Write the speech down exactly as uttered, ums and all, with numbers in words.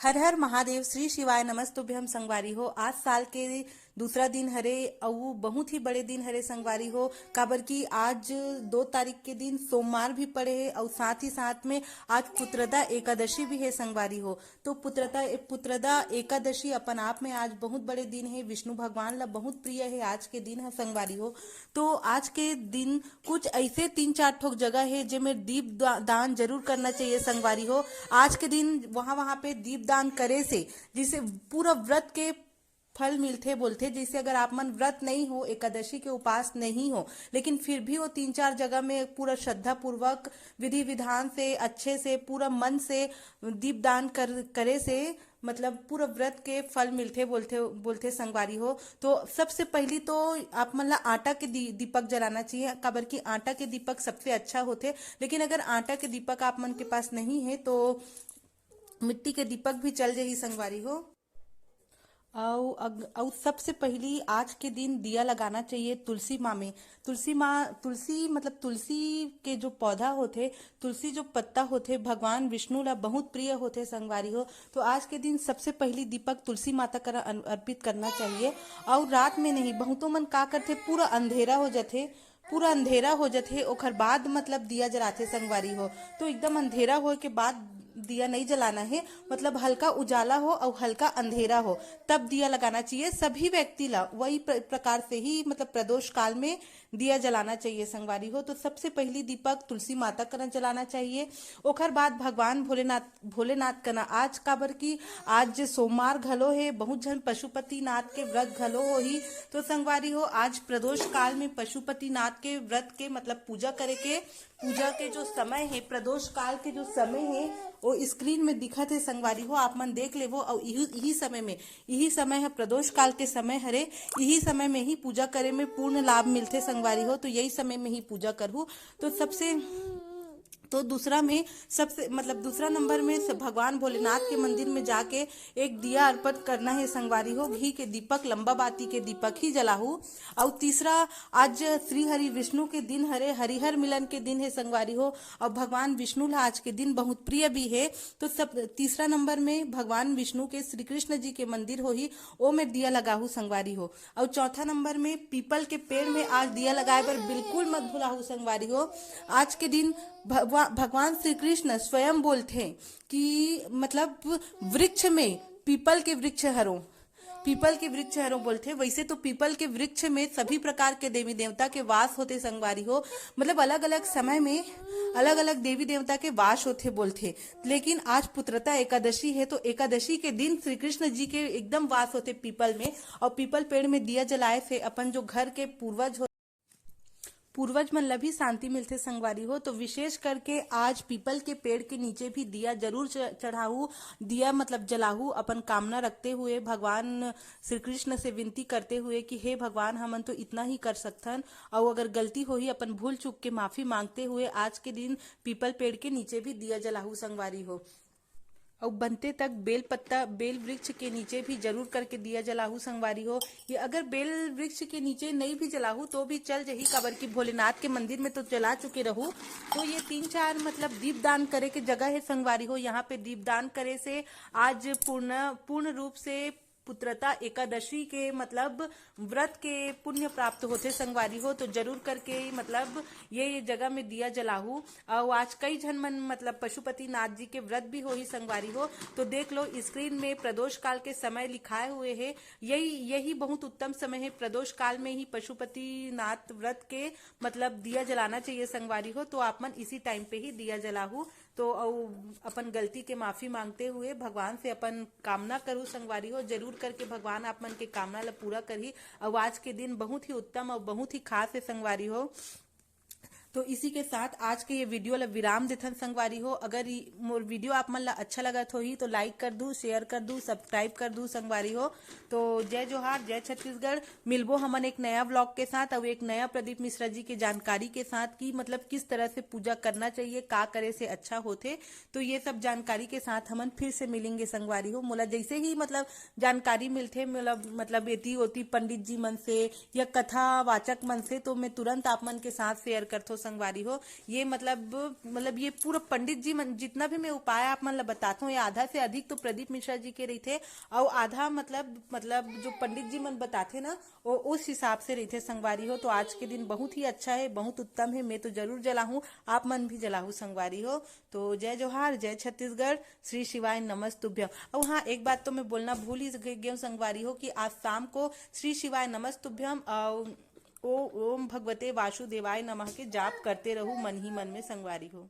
हर हर महादेव, श्री शिवाय नमस्तुभ्यम संगवारी हो। आज साल के दूसरा दिन हरे, अउ बहुत ही बड़े दिन हरे संगवारी हो, काबर कि आज दो तारीख के दिन सोमवार भी पड़े हे, अउ साथ ही साथ में आज पुत्रदा एकादशी भी हे संगवारी हो। तो पुत्रदा पुत्रदा एकादशी अपन आप में आज बहुत बड़े दिन हे, विष्णु भगवान ला बहुत प्रिय हे आज के दिन ह संगवारी हो। तो आज के दिन कुछ ऐसे तीन चार ठोक जगह हे जेमे दीप दा-, दान जरूर करना चाहिए संगवारी हो। आज के दिन वहाँ वहाँ पे दीप दान करे से जैसे पूरा व्रत के फल मिलथे बोलथे। जैसे अगर आप मन व्रत नहीं हो, एकादशी के उपास नहीं हो, लेकिन फिर भी वो तीन चार जगह में पूरा श्रद्धा पूर्वक, विधि विधान से, अच्छे से, पूरा मन से दीप दान कर करे से मतलब पूरा व्रत के फल मिलथे बोलथे बोलथे संगवारी हो। तो सबसे पहली तो आप मन ला आटा के दी, दीपक जलाना चाहिए, काबर कि आटा के दीपक सबसे अच्छा होथे। लेकिन अगर आटा के दीपक आप मन के पास नहीं है तो मिट्टी के दीपक भी चल जाही संगवारी हो। अउ अग-, अउ सबसे पहली आज के दिन दिया लगाना चाहिए तुलसी माँ में। तुलसी माँ, तुलसी मतलब तुलसी के जो पौधा होथे, तुलसी जो पत्ता होथे, भगवान विष्णु ला बहुत प्रिय होथे संगवारी हो। तो आज के दिन सबसे पहली दीपक तुलसी माता करा अन-, अर्पित करना चाहिए। अउ रात में नहीं, बहुतों मन का करथे, पूरा अंधेरा हो जाथे, पूरा अंधेरा हो जाथे, ओखर बाद मतलब दिया जलाथे संगवारी हो। तो एकदम अंधेरा होए के बाद दिया नहीं जलाना है, मतलब हल्का उजाला हो और हल्का अंधेरा हो, तब दिया लगाना चाहिए सभी व्यक्ति ला। वही प्र-, प्रकार से ही मतलब प्रदोष काल में दिया जलाना चाहिए संगवारी हो। तो सबसे पहली दीपक तुलसी माता करा जलाना चाहिए, ओखर बाद भगवान भोलेनाथ, भोलेनाथ करा। आज काबर कि आज सोमवार घलो हे, बहुत झन पशुपति नाथ के व्रत घलो होही। तो संगवारी हो, आज प्रदोष काल में पशुपति नाथ के व्रत के मतलब पूजा करे के, पूजा के जो समय है, प्रदोष काल के जो समय है, वो स्क्रीन में दिखत है संगवारी हो, आप मन देख लेवो। और यही यही समय में, यही समय है प्रदोष काल के समय हरे, यही समय में ही पूजा करे में पूर्ण लाभ मिलथे संगवारी हो। तो यही समय में ही पूजा करहु। तो सबसे तो दूसरा में सबसे मतलब दूसरा नंबर में से भगवान भोलेनाथ के मंदिर में जाके एक दिया अर्पण करना है संगवारी हो। घी के दीपक, लंबा बाती के दीपक ही जलाहू। और तीसरा, आज श्री हरि विष्णु के दिन हरे, हरिहर मिलन के दिन है संगवारी हो। और भगवान विष्णु ला आज के दिन बहुत प्रिय भी है। तो सब तीसरा नंबर में भगवान विष्णु के श्री कृष्ण जी के मंदिर होही, ओ में दिया लगाहू संगवारी हो। और चौथा नंबर में पीपल के पेड़ में आज दिया लगाए बर बिल्कुल मत भुलाहू संगवारी हो। आज के दिन भगवा-, भगवान श्री कृष्ण स्वयं बोलथे कि मतलब वृक्ष में, पीपल के वृक्ष हरो, पीपल के वृक्ष हरो बोलथे। वैसे तो पीपल के वृक्ष में सभी प्रकार के देवी देवता के वास होथे संगवारी हो, मतलब अलग अलग समय में अलग अलग देवी देवता के वास होथे बोलथे। लेकिन आज पुत्रता एकादशी है, तो एकादशी के दिन श्री कृष्ण जी के एकदम वास होथे पीपल में। और पीपल पेड़ में दिया जलाए से अपन जो घर के पूर्वज हो, पूर्वज मन ला भी शांति मिलथे संगवारी हो। तो विशेष करके आज पीपल के पेड़ के नीचे भी दिया जरूर च-, चढ़ाहू, दिया मतलब जलाहू, अपन कामना रखते हुए, भगवान श्री कृष्ण से विनती करते हुए कि हे भगवान, हमन तो इतना ही कर सकथन, अउ अगर गलती होही, अपन भूल चूक के माफी मांगते हुए आज के दिन पीपल पेड़ के नीचे भी दिया जलाहू संगवारी हो। अउ बनते तक बेल पत्ता, बेल वृक्ष के नीचे भी जरूर करके दिया जलाहू संगवारी हो। ये अगर बेल वृक्ष के नीचे नहीं भी जलाहू तो भी चल जही, काबर कि भोलेनाथ के मंदिर में तो जला चुके रहू। तो ये तीन चार मतलब दीपदान करे के जगह है संगवारी हो। यहाँ पे दीपदान करे से आज पूर्ण पूर्ण रूप से पुत्रता एकादशी के मतलब व्रत के पुण्य प्राप्त होथे संगवारी हो। तो जरूर करके मतलब ये, ये जगह में दिया जलाहू। और आज कई झन मन मतलब पशुपति नाथ जी के व्रत भी होही संगवारी हो। तो देख लो, स्क्रीन में प्रदोष काल के समय लिखाए हुए है। यही यही बहुत उत्तम समय है। प्रदोष काल में ही पशुपति नाथ व्रत के मतलब दिया जलाना चाहिए संगवारी हो। तो आप मन इसी टाइम पे ही दिया जलाहू। तो अउ अपन गलती के माफी मांगते हुए भगवान से अपन कामना करू संगवारी हो। जरूर करके भगवान आप मन के कामना ला पूरा करही। अउ आज के दिन बहुत ही उत्तम और बहुत ही खास है संगवारी हो। तो इसी के साथ आज के ये वीडियो ला विराम देथन संगवारी हो। अगर ई मोर वीडियो आप मन ला अच्छा लगत होही तो लाइक कर दू, शेयर कर दू, सब्सक्राइब कर दू संगवारी हो। तो जय जोहार, जय छत्तीसगढ़। मिलबो हमन एक नया व्लॉग के साथ और एक नया प्रदीप मिश्रा जी के जानकारी के साथ कि मतलब किस तरह से पूजा करना चाहिए, का करे से अच्छा होथे। तो ये सब जानकारी के साथ हमन फिर से मिलेंगे संगवारी हो। मोला जैसे ही मतलब जानकारी मिलथे, मतलब मतलब एती ओती पंडित जी मन से या कथा वाचक मन से, तो मैं तुरंत आप मन के साथ शेयर करथो। संगवारी हो। ये मतलब, मतलब ये पूरा पंडित जी मन जितना भी मैं उपाय आप मन ला बताथों, ये आधा से अधिक तो प्रदीप मिश्रा जी के रहिथे, अउ आधा मतलब, मतलब जो पंडित जी मन बताथे ना, वो उस हिसाब से रहिथे संगवारी हो। तो आज के दिन बहुत ही अच्छा है, बहुत उत्तम है, मैं तो जरूर जलाहूँ, आप मन भी जलाहू संगवारी हो। तो जय जोहार, जय छत्तीसगढ़, श्री शिवाय नमस्तुभ्यम। और हाँ, एक बात तो मैं बोलना भूल ही गे-, गेव संगवारी हो कि आज शाम को श्री शिवाय नमस्तुभ्यम और ओ-, ओम भगवते वासुदेवाय नमः के जाप करते रहू मन ही मन में संगवारी हो।